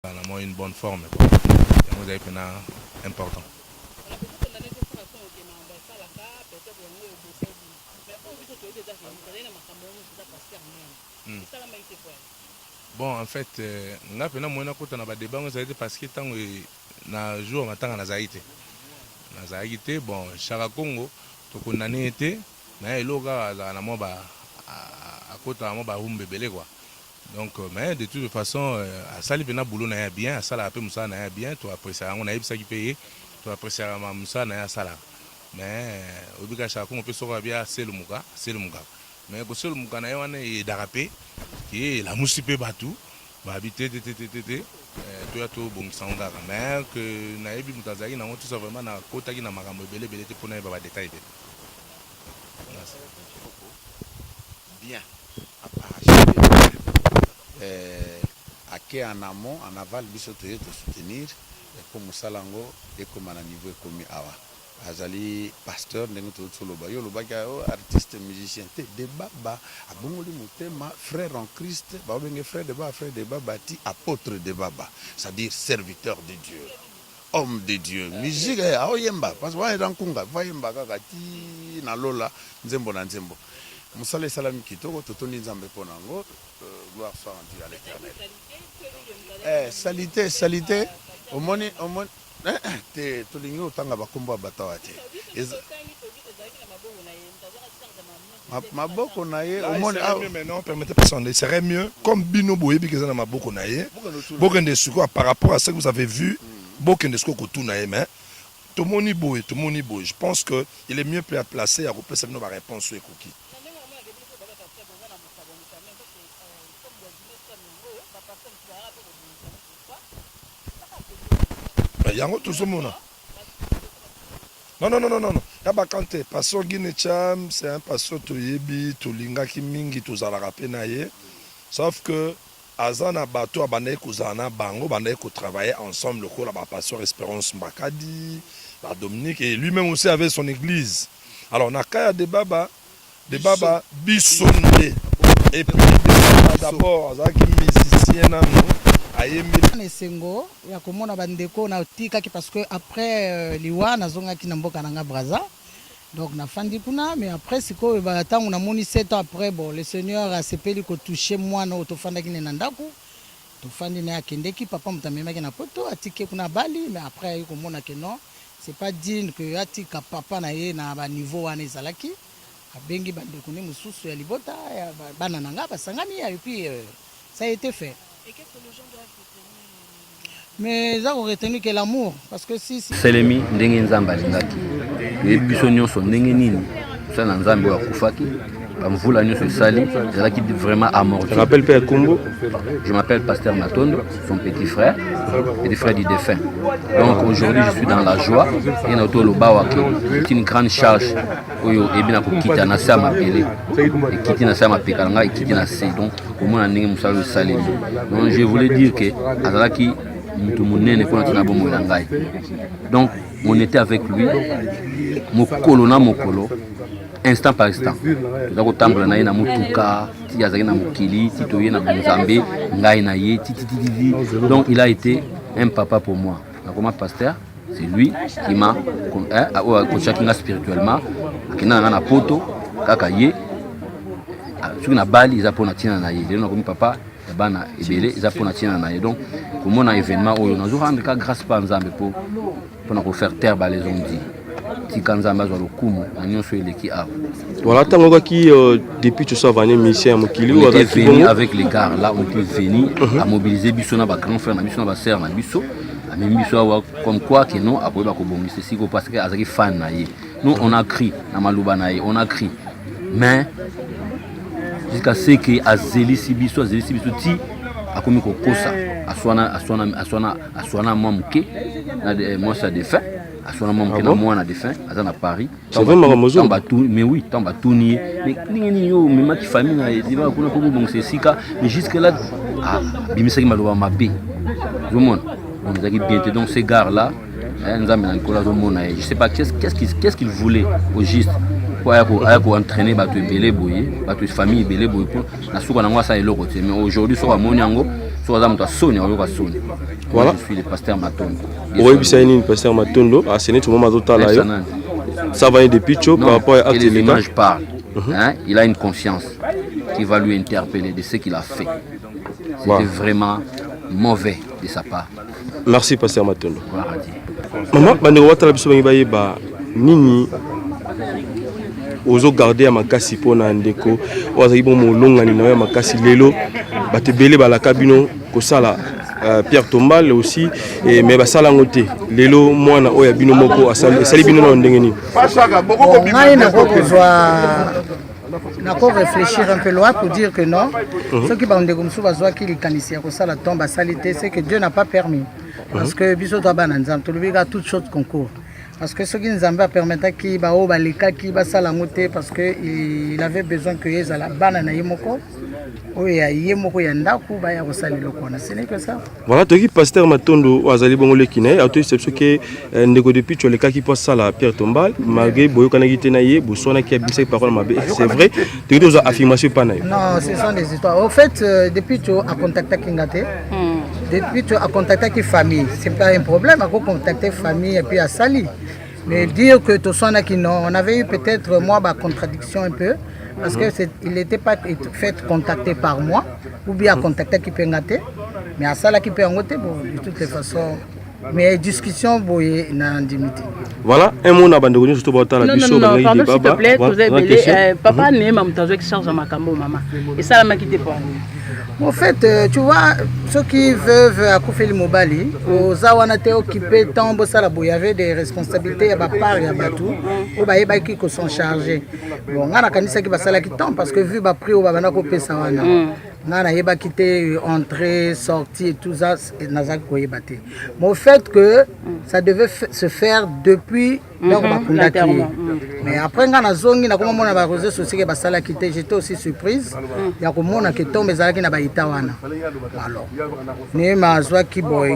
Na mwa une bonne forme quoi, yango ezali mpena important. Bon, en fait, nga mpena moyen nakota na badébat ngo ezali te, parce que ntango na jour matanga nazalaki te, nazalaki te. Bon, Chaka Congo tokondane ye te, mais eloko kaka azalaka na mwa ba akotaka mwa barumba ebele quoi. Donc, mais de toute façon, asali mpena boulot na ye bien, asalaka mpe mosala na ye bien, toappréciaka yango. Nayebisaki mpe ye, toappréciaka mosala na ye asalaka. Mais oyebi kaka Chaka Congo mpe, soko abi aselumuka, aselumukaka, mais koselumuka na ye wana eyedaka mpe ke elamusi mpe bato babi te te te te te te, toya tobongisa yango kaka. Mais que nayebi moto azalaki nango, tout ça, vraiment nakotaki na makambo ebele ebele te mpo nayeba badétail ebele. Bien aparachevé, ake en amont, en aval, biso toye tosoutenir mpo mosala yango ekóma na niveau ekómi awa. Azali pasteur, ndenge tozoti oloba, yo olobaki o artiste musicien te. Debaba abongoli motema, frère en Christ, baobenge frère de baba, frère de baba ti apôtre de baba, c'est-à-dire serviteur de Dieu, homme de Dieu. Musique aoyemba parce que wana eza nkunga, vayemba kaka ti na lola, nzembo na nzembo. Mosala esalami kitoko, totondi Nzambe mpo na yango. Gloire soit rendue à l'Éternel. Salité, salité, omoni, omoni te, tolingi kotanga bakombo ya bato awa te. Maboko na ye, omoni. Maintenant, permettez, personne, il serait mieux, comme bino boyebi eza na maboko na ye, bokende sikoyo par rapport à ce que vous avez vu, bokende sikoyo kotuna ye. Mais tomoni boye, tomoni boye, je pense que il est mieux placé ya kopesa bino baréponse oyo ekoki. Yango tozomona. Non, non, non, non, non, ya bakan te. Pasteur Guine Cham, c'est un pasteur toyebi, tolingaki mingi, tozalaka mpe na ye, sauf que aza na bato abandaki kozala na bango, bandaki kotravailler ensemble lokola bapasteur Espérance Mbakadi, badominique, et lui-même aussi avait son église. Alors na cas ya Debaba, Debaba biso nde, et puis Debaba d'abord azalaki musicien nanu, ayembi. Na esengo ya komona bandeko, natikaki parce que après liwa nazongaki na mboka na nga Braza, donc nafandi kuna. Mais après sikoyo, ntango namoni 7 ans après, bon, le Seigneur asepeli kotouche mwana oyo tofandaki ne na ndako, tofandi na ye, akendeki, papa moto amemaki na Poto, atiki kuna bali. Mais après ayi komona ke non, c'est pas digne que atika papa na ye na baniveau wana ezalaki. Abengi bandeko ne mosusu ya libota ya bana na nga, basangani, et puis ça a été fait. Et qu'est-ce que les gens doivent retenir? Mais eza koretenir que l'amour, parce que si, si Selemi ndenge Nzambe alingaki, toyebi biso nyonso ndenge nini mosala na Nzambe oyo akufaki, bamvula nyonso esali, ezalaki vraiment amorti. Rappelle mpe ya kombo. Je m'appelle Pasteur Matondo, son petit frère, petit frère du défunt. Donc aujourd'hui, je suis dans la joie ye na toloba ke c'est une grande charge oyo eyebi na kokita na se ya mabele, ekiti na se ya mapeka na ngai, ekiti na se. Donc komona ndenge mosala oyo esalemi, donc je voulais dire ke azalaki moto monene mpona ntina bomoi na ngai. Donc on était avec lui mokolo na mokolo, instant par instant, toza kotambola na ye na motuka ti azalaki na mokili, ti toye na Nzambe, ngai na ye ti ti ti ti. Donc il a été un papa pour moi. Nakoma pasteur, c'est lui qui m'a oyo akotiaki nga spirituellement, akenda na nga na Poto kaka ye. Soki nabali, eza mpona ntina na ye. Lelo nakomi papa ya bana ebele, eza mpona ntina na ye. Donc komona événement oyo, nazo rendre ka grâce pa Nzambe mpo mpona kofaire taire ba les on-dit. Tika Nzambe azwa lokumu na nyonso eleki awa. Voilà, ntango okaki depuis toso avane musicien ya mokili. On était venu avec les gars là, on était venu amobiliser biso na bagrand frère na biso, na basœur na biso, amemi biso awa comme quoi que non, akoyeba kobongisa esiko parce que azalaki fan na ye. Nous, on a cri na maloba na ye, on a cri, mais jusqu'à ce que azelisi biso, azelisi biso ti akomi kokosa, aswana, aswana, aswana, aswana mwa moke na mwasi ya défunt, aswana mwa moke na mwana défunt aza na Paris. C'est vrai, makambo ozoloba? Mais oui, ntango batuni ye, mais ndenge nini yo omemaki famille na ebaka kuna mpo bobongisa esika? Mais jusque là abimisaki maloba mabe, ozomona, donc ezalaki bien te. Donc ces gars là, Nzambe na likolo azomona ye. Je sais pas qu'est-ce qu'il voulait au juste po aya koentraîner bato ebele boye, bato famille ebele boye, mpo na suka nango asala eloko te. Mais aujourd'hui, soki amoni yango, Soki aza moto ya soni, akoyoka soni. Voilà. Je suis le pasteur Matondo. Okoyebisa ye nini, pasteur Matondo? Asene tout moment azotala yo. Ça va de Picho par rapport à Et acte les de l'État. images parlent. Hein? Il a une conscience qui va lui interpeller de ce qu'il a fait. C'était vraiment mauvais de sa part. Merci, pasteur Matondo. Gloire à Dieu. Mama, bandeko batala biso, bangi bayeba nini ozogarde ya makasi mpona ndeko oyo azalaki bo molongani na yo ya makasi. Lelo bato ebele balaka bino kosala pierre tombale aussi et, mais basala yango te. Lelo mwana oyo ya bino moko esali bino nano ndenge nini? Bon, ngai nakokozwa, nako réfléchir un peu loin pour dire que non, soki bandeko mosusu bazwaki likanisi ya kosala tombe, basali te, c'est que Dieu n'a pas permis, parce que biso toa bana Nzambe, tolobi kaka toute chose concourt, parce que soki Nzambe apermetaki baoyo balekaki basala yango te, parce que il avait besoin que ye ezala bana na ye moko, oyo ya ye moko ya ndako, baya kosala eloko wana. Ce n'est que ça. Voilà, toyoki pasteur Matondo oyo azali bongo leki na ye, atoyebisa biso ke ndeko de Picho alekaki mpo asala pierre tombale, malgré boyokanaki te na ye, boswanaki, abimisaki parole mabe. C'est vrai? Toyoki tozwa affirmation epa na yo. Non, ce sont des histoires. Au fait, depuis tu as contacté nga te, depuis tu as contacté famille, c'est pas un problème, à contacter famille et puis asali. Mais dire que toswanaki, non, on avait eu peut-être moi bah, contradiction un peu parce que il n'était pas fait contacter par moi ou bien contacter qui peut nga te, mais asalaki mpe yango te. Bon, de toutes les façons, mais discussion boye na ndimi te. Voilà, un mot na bandeko nyonso to baotala Non, biso. non, non, balingaki pardon, s'il te debaba. plaît, Voilà, toza voilà, ebele. question. Papa Neema, moto azwaki charge ya makambo mama, esalamaki te mpo nini? En fait, tu vois, ceux qui veuve akufeli mobali, oza wana te occupé temps bosala boye, y avait des responsabilités ya bapart ya bato oyo bayebaki kosan charger. Bon, ngai nakanisaki basalaki temps parce que vu baprix oyo babanda kopesa wana, ngai nayebaki te entrée sortie et tout ça, nazalaki koyeba te. Mais au fait que ça devait se faire depuis donc bakundaki ye. L'enterrement. Mais après ngai nazongi, nakomomona baréseaux sociaux ke basalaki te. J'étais aussi surprise ya komona ke tombe ezalaki na baita wana. Alors Neema azwaki boye,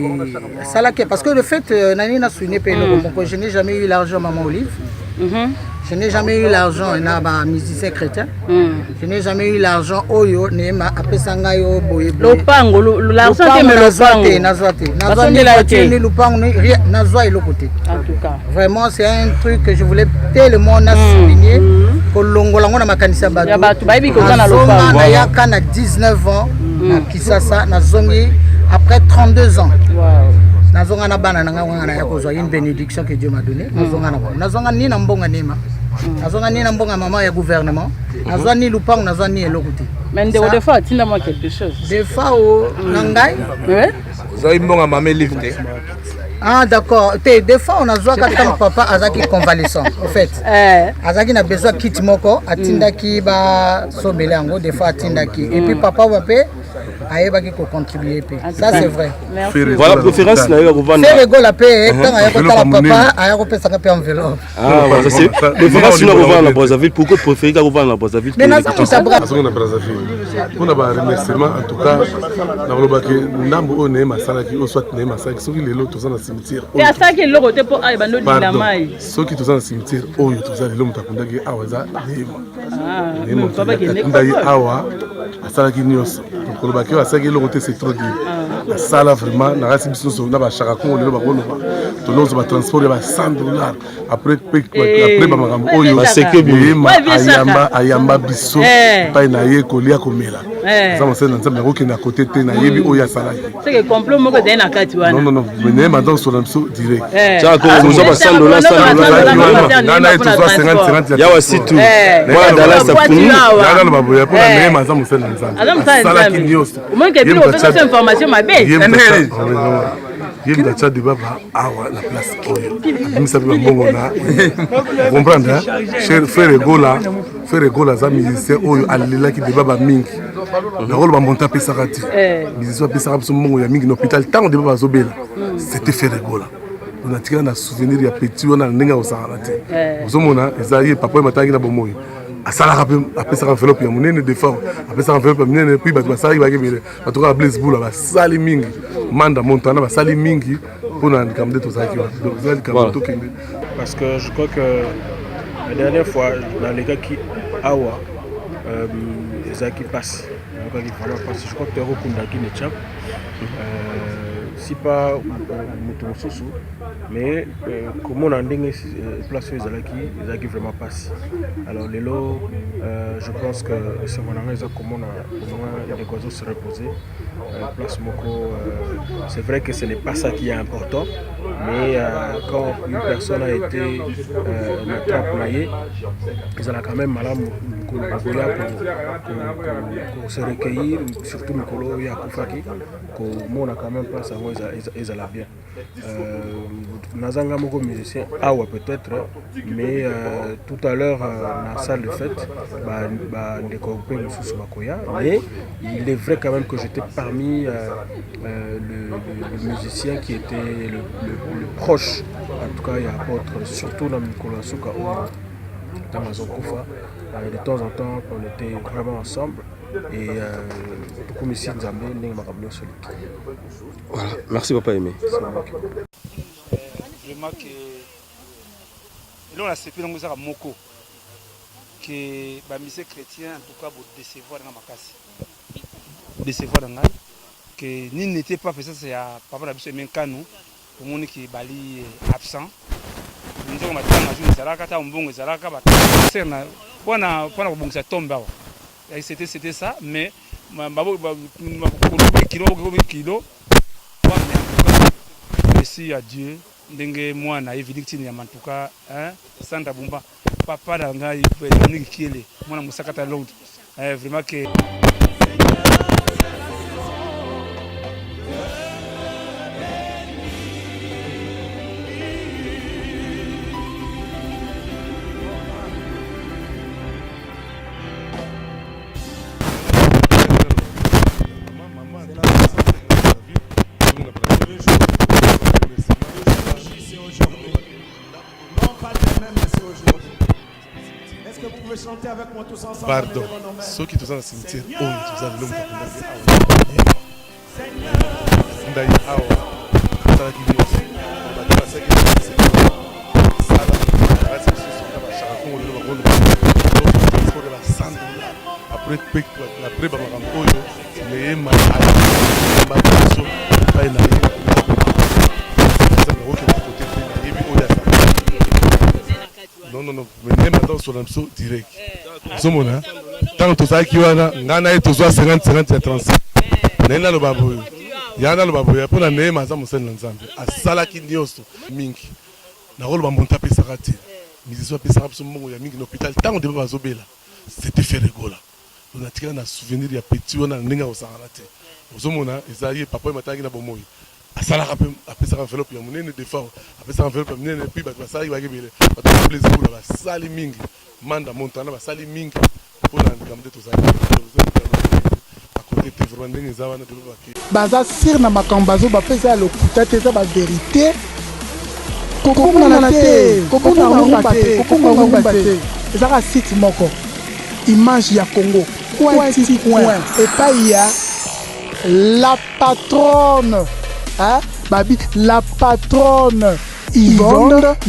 asalaki parce que le fait nani na souligné mpe eloko moko: je n'ai jamais eu l'argent, maman Olive, je n'ai jamais eu l'argent na bamusicien chrétien, je n'ai jamais eu l'argent oyo Neema apesa ngai oyo boye boye. Lopango, l'argent te, mais Nazwa te. lopango Nazwa te, nazwa ni Basondela yo voiture te. ni lupango ni rien, nazwa eloko te. En tout cas. Vraiment, c'est un truc que je voulais tellement na souligner, kolongola yango na makanisi ya bato. Ya bato, bayebi koza na Nazonga, lopango. nayaka na 19 ans na Kisasa, nazongi après 32 ans. Nazonga na bana na ngai wana, naya kozwa une bénédiction que Dieu m'a donné. Nazonga na bango, nazonga ni na mbongo Neema, nazonga ni na mbongo ya mama ya gouvernement, nazwa ni lupango, nazwa ni eloko te. Mais ndeko, des fois atinda mwa quelque chose. Des fois o na ngai. Ouais? Ozwaki mbongo mama Elive te? Ah d'accord, te, des fois on azwaka ntango papa azalaki convalescent, au fait azalaki na besoin kit moko, atindaki basombela yango. Des fois atindaki, et puis papa wa mpe ayebaki kocontribue mpe, ça c'est vrai. Voilà, préférence na yo ya kovanda. Ferre Gola mpe, ntango aya kotala papa, aya kopesaka mpe enveloppe. Ah, voilà, ça c'est préférence na kovanda na Brazzaville. Pourquoi préférer kaka kovanda na Brazzaville? Mais naza moto ya Azongi na Brazzaville mpona baremerciement. En tout cas, nakolobaki ndambo oyo Neema asalaki, oyo soit Neema asalaki, soki lelo toza na cimetière Te, asalaki eloko te mpo ebanda odinda Pardon. mai. Soki toza na cimetière oyo toza lelo, moto akundaki awa eza Neema. Neema Mais papa akende akundaki ekole. awa, asalaki nyonso. Donc kolobaki oyo asalaki eloko te, c'est trop dire. Asala vraiment nakasi biso nyonso na bashaka Kongo. Lelo bakoloba tolozwa batransport ya ba 100 $. Après après bamakambo oyo Neema ayamba, ayamba biso epai na ye, kolia, komela. Aza mosali na Nzambe, nakokende na kote te, nayebi oyo asalaki. Seke complot moko ezali na kati wana. Non, non, non, mais Neema aza kosola biso direct. Ozwa ba 100 $, 100 $. Ngai na ye tozwa 50 50. Yawa situ mwana Dallas afuni. Ngai naloba boye mpona Neema, aza mosali na Nzambe. Aza mosali Asalaki Nzambe. nyonso. Omonike bino bopesa information mabe. Ye moto atya debaba awa na place oyo, abimisa mpe bambongo na comprendre. Frère Egola, frère Egola aza musicien oyo alelaki debaba mingi. Nakoloba monta apesaka te, musicien apesaka biso mbongo ya mingi na hôpital ntango debaba azobela, c'était frère Egola. Natikala na souvenir ya petit wana na ndenge ya kosakana te. Ozomona eza ye papa oyo matalaki na bomoi, asalaka mpe apesaka enveloppe ya monene. Des fois apesaka enveloppe ya monene, puis bato basalaki baki ebele, bato kaka Blaise Bula basali mingi, Manda Montana basali mingi mpona likambo nde tozalaki wana. Donc eza likambo tokende. Parce que je crois que la dernière fois nalekaki awa, ezalaki mpasi, nayokaki vraiment mpasi. Je crois que toyakokundaki Nechap. Euh, si pas moto mosusu mais euh, komona ndenge euh, place oyo ezalaki ezalaki vraiment mpasi. Alors lelo euh, je pense que esengo na ngai eza komona au moins ndeko azo se reposer euh, place moko. Euh, c'est vrai que ce n'est pas ça qui est important, mais euh, quand une personne a été euh, na trappe na ye, ezala quand même malamu mokolo bakoya ko se recueillir, surtout mokolo oyo akufaki, komona quand même place yango ezala bien. Euh, naza nga moko musicien awa peut-être, mais euh, tout à l'heure euh, na salle de fête bandeko mpe mosusu bakoya, mais il est vrai quand même que j'étais parmi le musicien qui était le proche en tout cas ya apôtre, surtout na mikolo ya suka oyo ntango azokufa. De temps en temps on était vraiment ensemble et tokomisi Nzambe ndenge makambo nyonso eleki. Voilà, merci papa Aimé. Vraiment que eloko nasepeli yango ezaka moko ke bamusiciens chrétien en tout cas bodécevoir nga makasi, décevoir na ngai ke nini n'était pas présence ya papa na biso Aimé Nkanu. Tomoni ke bali absent nzoko matanga jour ezalaka ta mbongo ezalaka baser na mpona kobongisa tombe awa. C'était ça, mais kilo kilo. Merci à Dieu ndenge mwana ye Victime ya en tout cas, hein, Sandra Bumba, papa na ngai Dominique Kiele, mwana mosakata Londres, vraiment que Non pas demain, mais c'est aujourd'hui. Est-ce que vous pouvez chanter avec moi tous ensemble? Pardon, soki toza na cimetière oyo, toza lelo, moto akundaki awa ndai awa, asalaki nyonso bato basalaki sala basi lisusu na bashaka Kongo. Lelo bango transport ya ba 100 $ après après bamakambo oyo neyema biso epai na ye nakokende kote te, nayebi oyo asala. Non, non, non, mais nde aza kosola biso direct. Ozomona ntango tozalaki wana, ngai na ye tozwa 50 50 ya 36 naye. Naloba boye ya naloba boye mpo na Neyema, aza mosali na Nzambe, asalaki nyonso mingi. Nakoloba monta apesaka te, musicien apesaka biso mbongo ya mingi na hôpital ntango deba bazobela, c'était Ferre Gola. Donc natikala na souvenir ya petit wana na ndenge akosangana te. Ozomona eza ye papa oyo matalaki na bomoi, asalaka mpe apesaka enveloppe ya monene, des fois apesaka enveloppe ya monene. Puis bato basalaki baki ebele, bato ba Blaise Bula basali mingi, Manda Montana basali mingi mpona likambo nde tozali akote te. Vraiment ndenge eza wana depo bake baza sire na makambo bazoba mpe eza ya lokuta te, eza bavérité. Kobungana te, kobunga ngumba te, kobunga ngumba te. Ezaka site moko, Image ya Congo, coin ti coin, epai ya la patronne, hein? Babi la patronne Yvonne.